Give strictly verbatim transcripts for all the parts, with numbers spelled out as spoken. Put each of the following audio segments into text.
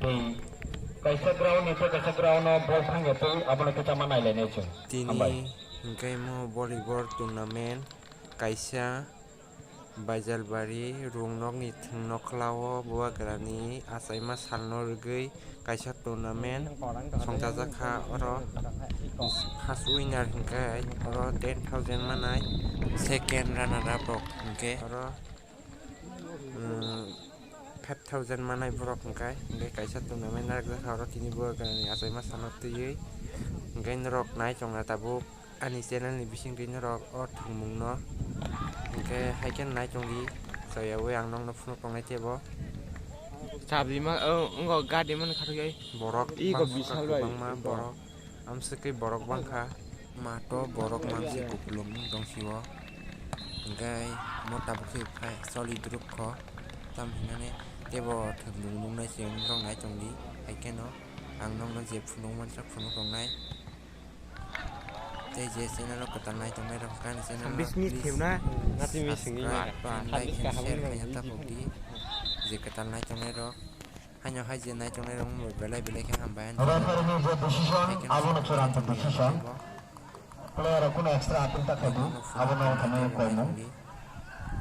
Tei kaisa ground ni tei kaisa ground no ball thangya tei abono kisa ma nailainai chwng. Tini Hambai. Hingke mo volleyball tournament kaisa Baijalbari Rungnokni thwngnokhla o Bubagrani achaima salno rwgwi kaisa tournament songchajak kha. Oro first winner hingke oro ten thousand manai, second runner up rok hingke oro, um, five thousand manai borok hingke, hingke kaisa tournament narwkjak kha oro tini Bubagrani achaima salno twiwi. Hingke norok nai tongna tabuk. Ani channel ni bisingtwi norok o thwngmung no hingke hai khe nai tongdi, chaya ui ang nokno phunuk tongnai tebo. Chabri ma, o, wngkha gadi man khathok yai. Borok iko bangkha, bisal bai, kwbangma iko. Borok, amswkhe borok bangkha, mato borok mansi kupulung wng tong sio. Hingke mo tabuk khe phai choli druk kho, tam hinani tebo thwngmung nungnai se wngkha nai tongdi, hai kheno ang nokno je phunuk mansa phunuk tongnai. Tei je channel o kwtal nai tongnai rok, ani channel no Sambish ni please themna, ngati mi singni subscribe, nai. And like, and share khaina tapok di. Je kwtal nai tongnai rok, haino hai je nai tongnai rok, belai belai khe hambai ani. Referee ni je decision, hai khe abono chwrang decision. Player rok kuno extra appeal ta khaidi, abono thani koimung.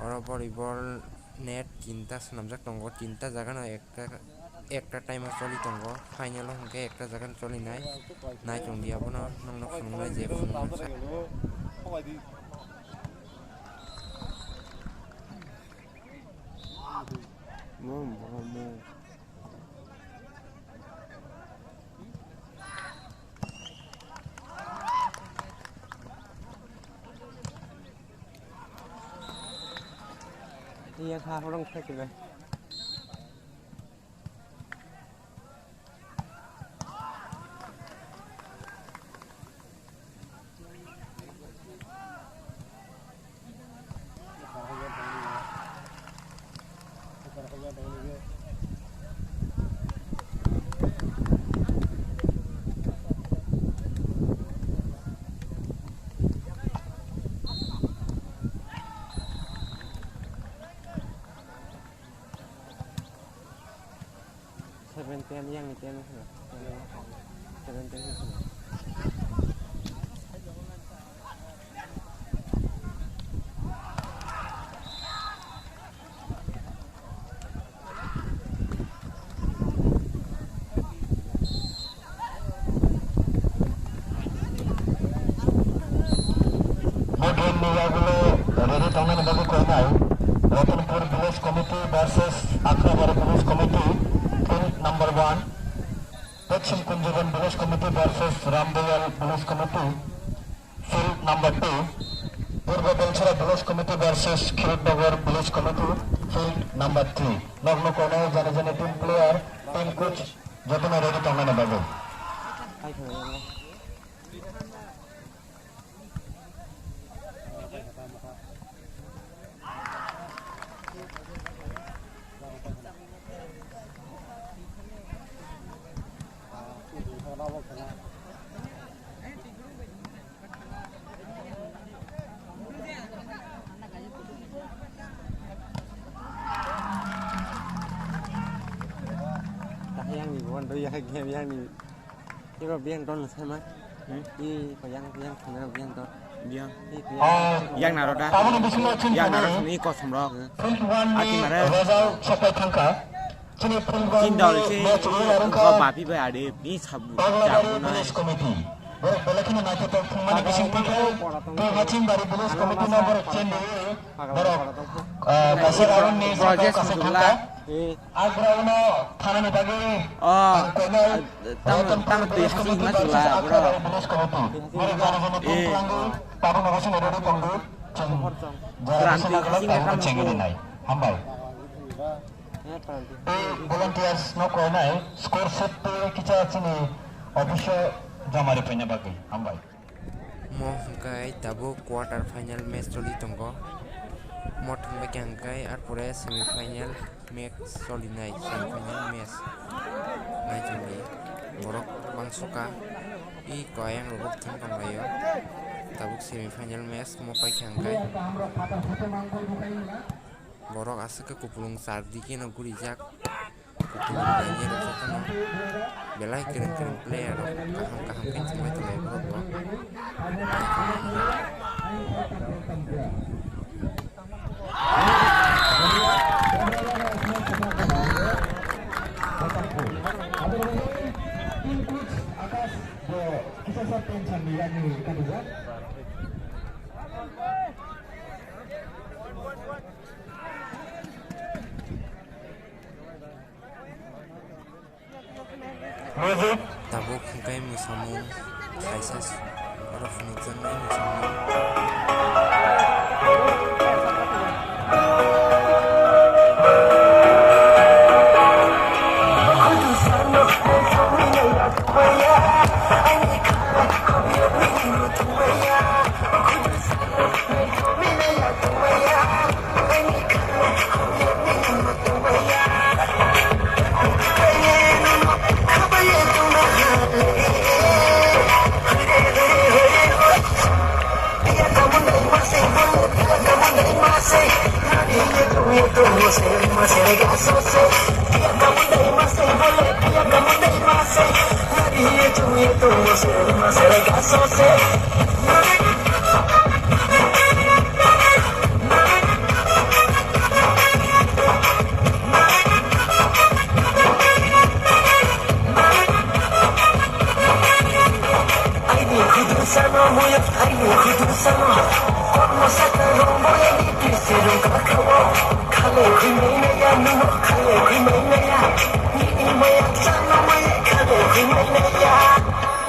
Oro volleyball net tinta swnamjak tongo, tinta jaga no ekta, ekta time o choli tongo, final o hwnkhe ekta jaga no choli nai, nai tongdi abono, nokno phunuknai je phunuknai. Iya, kha, horong, kha, kha. Seven ten yang ni ten. Seven ten. Bo game ni yagulo ready tongnani bagwi koinai Ratanpur Village Committee versus Akrabari Village Committee, field number one. Pachim Kunjagan Village Committee versus Ramdayal Village Committee, field number two. Purbo Belchara Village Committee versus Khirotnagar Village Committee, field number three. Nokno koinai jani jani team player, team coach, jotono ready tongnani bagwi. Tahai yang ni bukan tu ya game yang ni. Ibo biyang ton sai ma. Hmm? I ko yang, biyang thangna biyang ton. Biyang. I ko yang. Oh, yang naro da. Tabuk ni bisingo chin yang naro thani. Sini kosom rok. Field one ni result sopai thangkha. Chini field one ni match wngwi narwkha. Bapi bai ade ni sabu. Baglabari Village Committee. Borok belai kheno naithotok thwngmani bisingtwi khe Purbo Haching Bari Village Committee no borok chen rwi borok, ah, kaisa round ni saka kaisa thangkha. Agra uno thanani bagwi o, ang koinai tamo, Ratanpur tamo twi Village Committee versus Agra Bari Village Committee. Bini jana jana team twlangwi tabukno bosongni ready tongdi. Chwng jara bisi naglak tabukno chengwi rinai. Hambai. Tei volunteers no koinai score sheet tei kisa chini office o joma rwphaina bagwi. Hambai. Mo hwnkhe tabuk quarter final match choli tongo. Mo thangbai khe hwnkhe arpore semi final match cholinai, semi final match nai choli borok bangsoka i koyang rok thang tonglaio. Tabuk semi final match mo paikha hwnkhe. Borok aswk khe kupulung char digi no gurijak. Kutung belai jotono belai kwrwng kwrwng player rok kaham kaham khe thangwi tongo borok bo. Tabuk hwnkhe mwsamung kaisa oro phunukjaknai mwsamung. Aini khudu sano muya, aini khudu sano. Kormo saka rombo ya ni tisi rung kakao. Khale khui mai na ya, nuno khale khui mai na ya. Ni ni maya sano muya, khale khui mai na ya.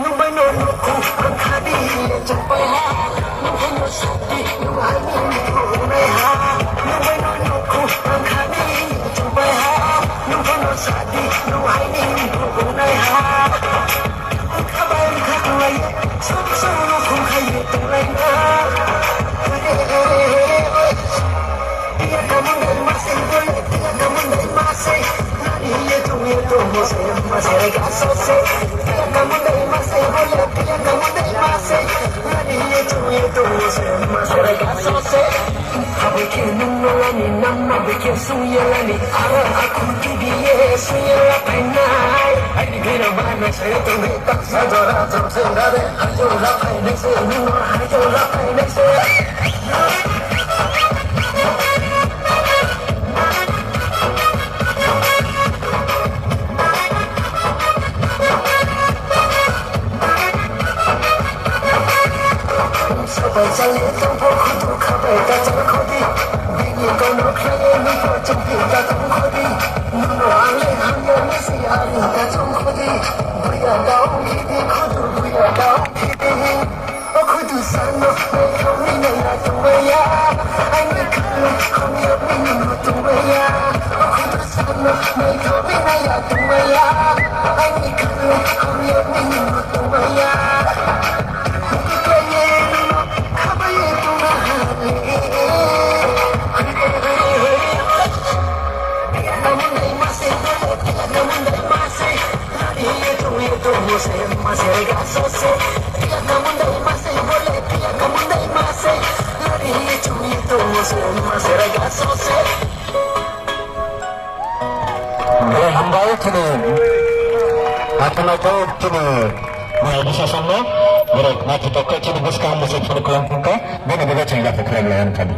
Nung bai no nuku ang khadi ya jumpai ha. Nung bai no sati, nung ani nung nai ha. Nung bai no nuku ang khadi ya jumpai ha. Nung bai no sati, nung ani nung nai ha. Abui khe nung malani, nang ma bui khe sung yelani, aro akhun kibiye sung yela phainai. Aini bina bana sayo tongwi taksa jora jom se rade, hajo ra phainai se, nung hajo ra phainai se. Sabai jale tongpho khudu khabai ta chal khodi. Bini kono khlaiye nukho chumpi ta tong khodi. Nuno angle hamya nisi ani ta chong khodi. Buya daung khidi khudu buya daung khidi. O khudu sano naithok ni naya tongmaya. Ani khalo hamya bini no tongmaya. O khudu sano naithok ni naya tongmaya. Ani khalo hamya bini no tongmaya. Belai hambai chini naithok naithok chini maya bwsa songno borok naithotok khe chini bwskang mwsai phuru kwlwng thangkha, bini bagwi chwng yaphai khlai lai ani thani.